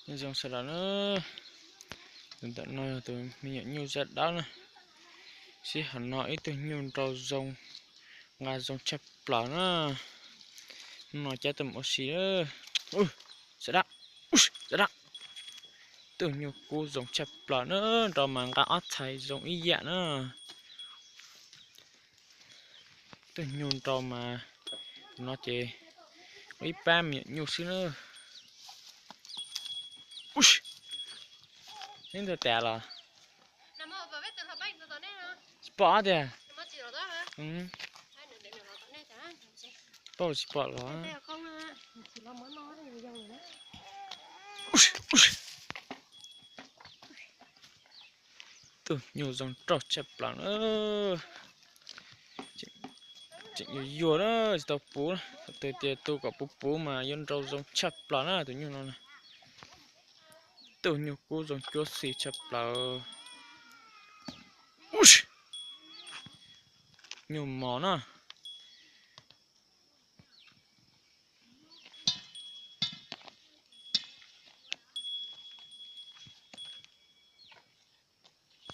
Nyob zoo sawv daws na, tus ntawm no yog tus me nyuam nyuj zaj dawb na. Sij hawm no ib tug nyuj nrau zoo, nqa zoo tshaj plaws na. Hnub no cab tuaj mus ua si. Sawv daws, sawv daws, tus nyuj kub zoo tshaj plaws na, nrau mas nqa ob txhais zoo ib yam na. Tus nyuj nrau mas, tus no ces ua ib pab me nyuam nyuj xwb na. Neb ntawd tas los? Tsis pom tiag. Pom tsis pom los? Tus nyuj zoo nrau tshaj plaws na. Tseem yuag yuag na, tsis tau puv na. Thaum twg tias tu kom puv puv mas yuav nrau zoo tshaj plaws na tus nyuj no na. Tus nyuj kub zoo cuab xis tshaj plaws. Nyuj mos na.